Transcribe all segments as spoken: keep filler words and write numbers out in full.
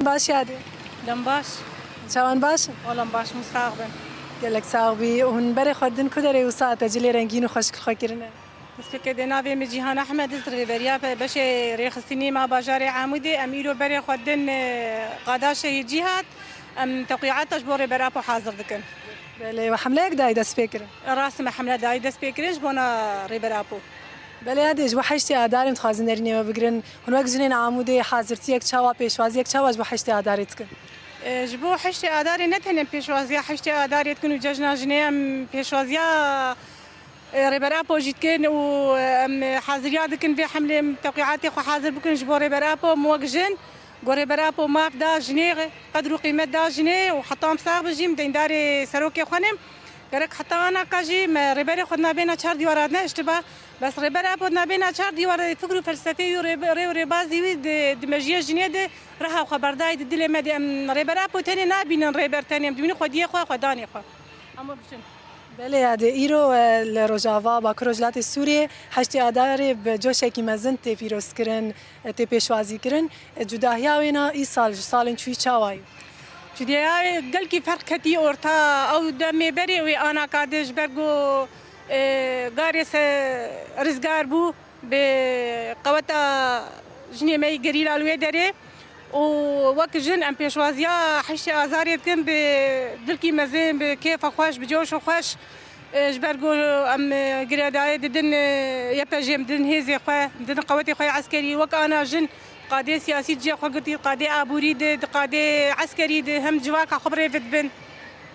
Baş yadê. Dem baş. Çawan baş in? Olam baş, hûn sax bin. Gelek sax bî. Hûn berê xwe din ku derê wisa tecilê rengîn û xweşik xwe kirine? Destpêkê dê navê min Cîhan Ehmed, ez rêveriya be-, beşê rêxistinî ma bajarê Amûdê. Em îro berê xwe din, e, qada şehîdcî hat. Em tewqîata ji bo Rêber Apo hazir dikin. Belê, we hemleyek dayî destpêkirin? Rast e, me hemle dayî destpêkirin ji bona Rêber Apo. Belê, yadê ji bo heştê Adarê em dixwazin nerînê we bigirin. Hûn wek jinên Amûdê hazirtiyek çawa, pêşwaziyek çawa ji bo heştê Adarê dikin? E, ji bo heştê Adarê ne tenê em pêşwaziya heştê Adarê dikin û cejna jinê, em pêşwaziya, e, Rêber Apo jî dikin û, e, em haziriya dikin vê hemlê, em tewqîatê xwe hazir bikin ji bo Rêber Apo. Em wek jin, ku Rêber Apo maf da jinê, qedr û qîmet da jinê û heta em sax bin jî em deyndarê serokê xwe ne. Gerek heta ana ka jî me rêberê xwe di navbêna çar dîwara de nehiştiba. Bes Rêber Apo di navbêna çar dîwara de fikr û felsefeyê wî, rê-, rê û rêbazî wî di, di mejiyê jinê de reha xwe berdayî di dilê me de. Em Rêber Apo tenê nabînin rêber, tenê em dibînin xwediyê xwe, xwedanê xwe. Hemû bijin. Belê yadê, îro, e, li Rojava, Bakur Rojhilatê Sûriyê, heştê Adarê bi coşekî mezin tê pîrozkirin, e, tê pêşwazîkirin. E, cudahiya wêna îsal ji salên çûyî çawa ye? Cudahiya gelkî ferq ketî orta. Ew demê berê wê ana ka de ji ber ku, e, garê se rizgar bû bi qeweta jinê me yî gerîla li wê derê û wek jin em pêşwaziya heştê Azarê dikin bi dilkî mezin, bi kêfa xweş, bi coşa xweş. E, ji ber ku em, e, girêdayî didin, e, Y P G, em didin hêzê xwe, em didin qewetê xwe yê eskerî. Wek ana jin qadê siyasî cihê xwe girtî, qadê aborî de, di qadê eskerî de hem civaka xwe bi rê ve dibin.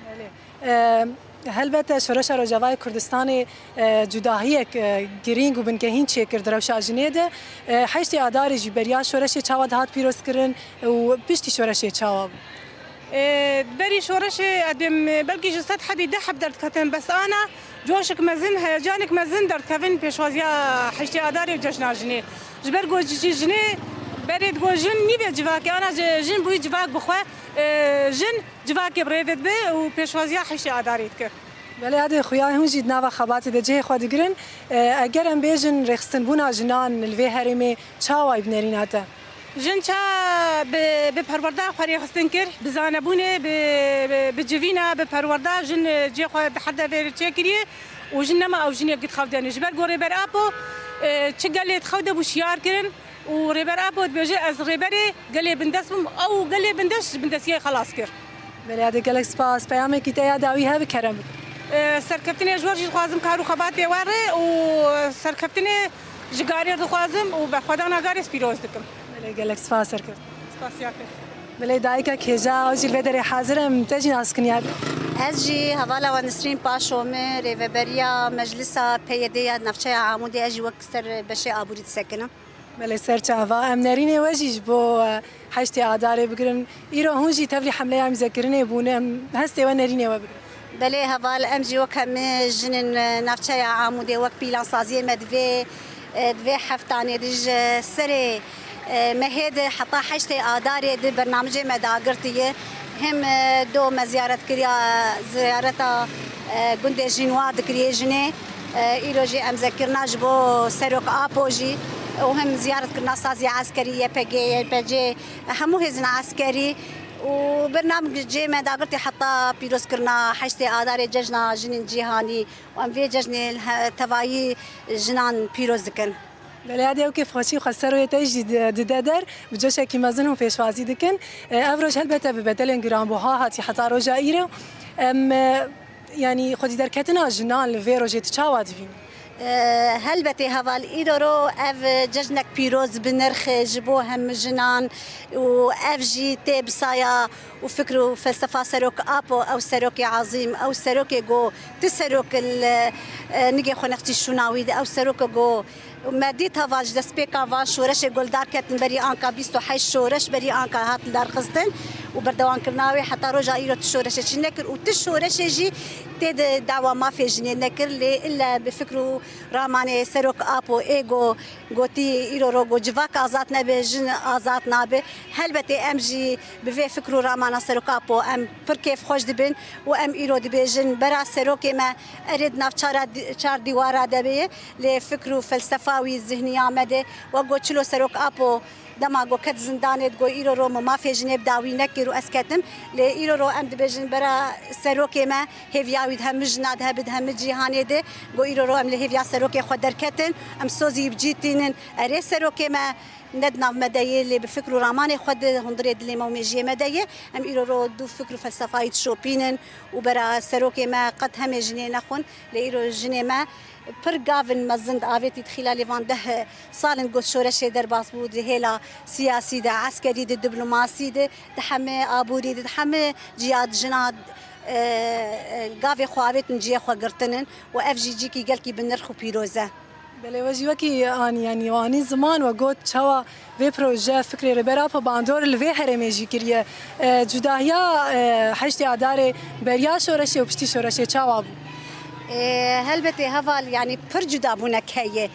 Belê. E, helbete Şoreşa Rojavayê Kurdistanê, e, cudahiyek, e, girîng û bingehîn çêkir di rewşa jinê de. E, heştê Adarê jî beriya şoreşê çawa dihat pîrozkirin û piştî şoreşê çawa bû? Ê, berî şoreşê edê em, belkî ji sed hebî deh heb derdiketin, bes ana coşek mezin, heyecanek mezin derdikevin pêşwaziya heştê Adarê û cejna jinê. Ji ber ku ji, jinê berê digot jin nîvê civakê, ana ji, jin bûyî civak bi xwe, ê, jin civakê bi rê ve dibe û pêşwaziya heştê Adarê dike. Belê, yadê xuya hûn jî di nava xebatê de cihê xwe digirin. Ê, eger em bêjin rêxistinbûna jinan li vê herêmê çawa yî bi nerîna te? Jin ça bi, bi perwerda xwe rêxistin kir, bi zanebûnê, bi, bi, bi civîna, bi perwerda jin, e, cihê xwe di her devê çêkiriye û jin nema ew jinê gid xev dene. Ji ber ku Rêber Apo, e, çi gelê di xew de bû şiyar kirin û Rêber Apo dibêje, ez rêberê gelê bindest bûm, ew gelê bindest ji bindestiyê xelas kir. Belê, yadê gelek spas. Peyamekî te ya dawî hebe, kerem bike. E, serkeftinê ji we jî dixwazim kar û xebatê we re û serkeftinê ji garê dixwazim û berxwedana garê ez pîroz dikim. Belê, gelek spas serkeftin. Spasiya te. Belê, dayikek hêja, ew jî li vê derê hazir e, em te jî nas kin yadê. Ez jî hevala we Nisrîn Paşo me, rêveberiya Meclisa P Y D'ê ya navçeya Amûdê, ez jî wek ser beşê aborî disekinim. Belê, ser çava. Em nerînê we jî ji bo, e, heştê Adarê bigirin. Îro hûn jî tevlî hemleya mîzekirinê bûne. Em hestê we nerînê we bigirin. Belê heval, em jî wek hemî jinên, e, navçeya Amûdê wek plansaziyê me di vê, e, di vê heftanê de ji serê, e, mehê de heta heştê Adarê de bernamijê me dagirtiye. Him, e, do me ziyaret kiriya, ziyareta, e, gundê Jînwa dikiriye jinê. E, îro jî em zekirina ji bo Serok Apo jî û him ziyaret kirina sazî eskerî, Y P G, Y P C, hemû hêzên eskerî û bernamijê me dagirtî heta pîrozkirina heştê Adarê cejna jinên cîhanî û em vê cejnê li he-, tevayî jinan pîroz dikin. Belê, yadê ew kêfxweşî xwe ser wê te jî di-, dide der, bi coşekî mezin hûn pêşwazî dikin. E, ev roj helbete bi bedelên giranbuha hatî heta roja îro. Em, e, yanî xwedî derketina jinan li vê rojê tu çawa dibînî? E, helbetê heval, îro ro ev cejnek pîroz bi nirx e ji bo hemû jinan û ev jî tê bi saya û fikr û felsefa Serok Apo, ew serokê ezîm, ew serokê go ti serok li, e, nigê xwe nextî şûna wî de, ew serokê go me dît heval ji destpêka van şoreşê go li dar ketin berî anka bîst û heşt şoreş berî anka hat li dar xistin û berdewamkirina wê heta roja îro ti şoreşê çi nekir û ti şoreşê jî tê de dawa mafê jinê nekir, lê ille bi fikr û ramanê Serok Apo ê go gotî îro ro go civak azad nebe, jin azad nabe. Helbetê em jî bi vê fikr û ramana Serok Apo em pir kêfxweş dibin û em îro dibêjin bera serokê me erê di nav çara di-, çar dîwara de bê, lê fikr û felsefa wî zihniya me de wek go çilo Serok Apo Dema ku ket zindanê, digot îro ro min mafê jinê bi dawî nekir û ez ketim. Lê îro ro em dibêjin bera serokê me, hêviya wî di hemû jina de hebe, di hemû cîhanê de. Got îro ro em li hêviya serokê xwe derketin, em sozî bi cî tînin. Erê serokê me ne di nav me de yê, lê bi fikr û ramanê xwe de hundirê dilê me û mêjiyê me de yê. Em îro ro dû fikr û felsefayî dişopînin û bera serokê me qet hemê jinê nexwin. Lê îro jinê me pir gavin mezin di avêtî di xîlalê van deh sal in got şoreşê derbas bû, di hêla siyasî de, eskerî de, diplomasî de, di hemê aborî de, di hemê ciya de jina, e, e, gavê xwe avêtin cihê xwe girtinin û ev jî cîkî gelkî bi nirx û pîroz e. Belê, we jî wekî anî, yanî we anî ziman, we got çawa vê proje, fikrê Rêber Apo bandor li vê herêmê jî kiriye. E, cudahiya, e, heştê Adarê beriya şoreşê û piştî şoreşê çawa bû? E, helbetê heval, yanî pir cudabûnek heye.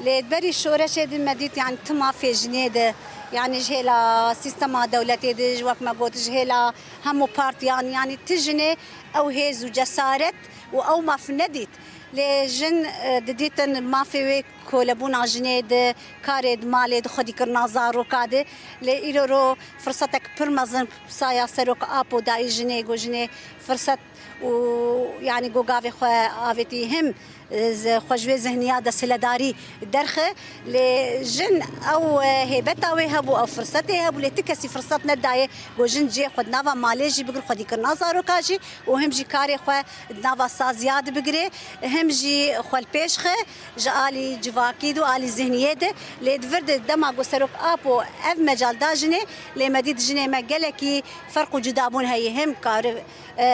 Lê berî şoreşê din me dît, yanî ti mafê jinê de, yanî ji hêla sîstema dewletê de, ji wek me got, ji hêla hemû partiyan, yanî ti jinê ew hêz û cesaret û ew maf nedît. Lê jin, e, didîtin mafê wê kolebûna jinê di karê di malê di xwedîkirina zaroka de. Lê îro ro firsetek pir mezin saya Serok Apo dayî jinê, got jinê firset û yanî got gavê xwe avêtî him, e, z-, xwe ji wê zihniya desthiledarî derxe. Lê jin ew, e, hêbeta wê hebû, ew firsetê hebû, lê ti kesî firset nedayê got jin cihê xwe di nava malê jî bigir, xwedîkirina zaroka jî û him jî karê xwe di nava saziya de bigirê, him jî xwe li pêş xe ji alî civakî de û alî zihniyê de. Lê di vir de dema ku Serok Apo ev mecal da jinê, lê me dît jinê me gelekî ferq û cudabûn heye. Him kare, e,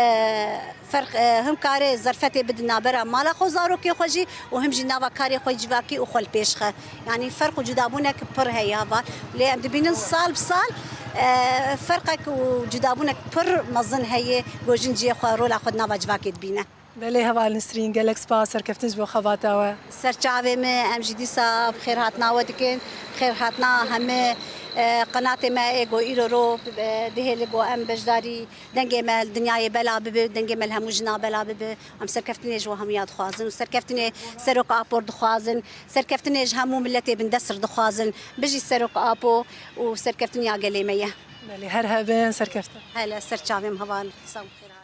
ferq, e, him kare zerfetê bidin navbera mala xwe, zarokê xwe jî û him jî nava karê xwe civakî û xwe li pêş xe. Yanî ferq û cudabûnek pir heye heval. Lê em dibînin sal bi sal, e, ferqek û cudabûnek pir mezin heye, ku jin cihê xwe, rola xwe di nava civakê dibîne. Belê heval Nisrîn, gelek spas, serkeftin ji bo xebata we. Ser çavê me, em jî dîsa bi xêr hatina we dikin. Xêr hatina hemî, e, qenatê me ê ku îro ro, e, dihêle ku em beşdarî dengê me li dinyayê bela bibe, dengê me li hemû jina bela bibe. Em serkeftinê ji we hemûya dixwazin û serkeftinê Serok Apo dixwazin, serkeftinê ji hemû miletê bindestir dixwazin. Bijî Serok Apo û serkeftin ya gelê me ye. Belê, her hebin, serkeftin. Hele ser çavê me heval, dîsa bi xêr hatin.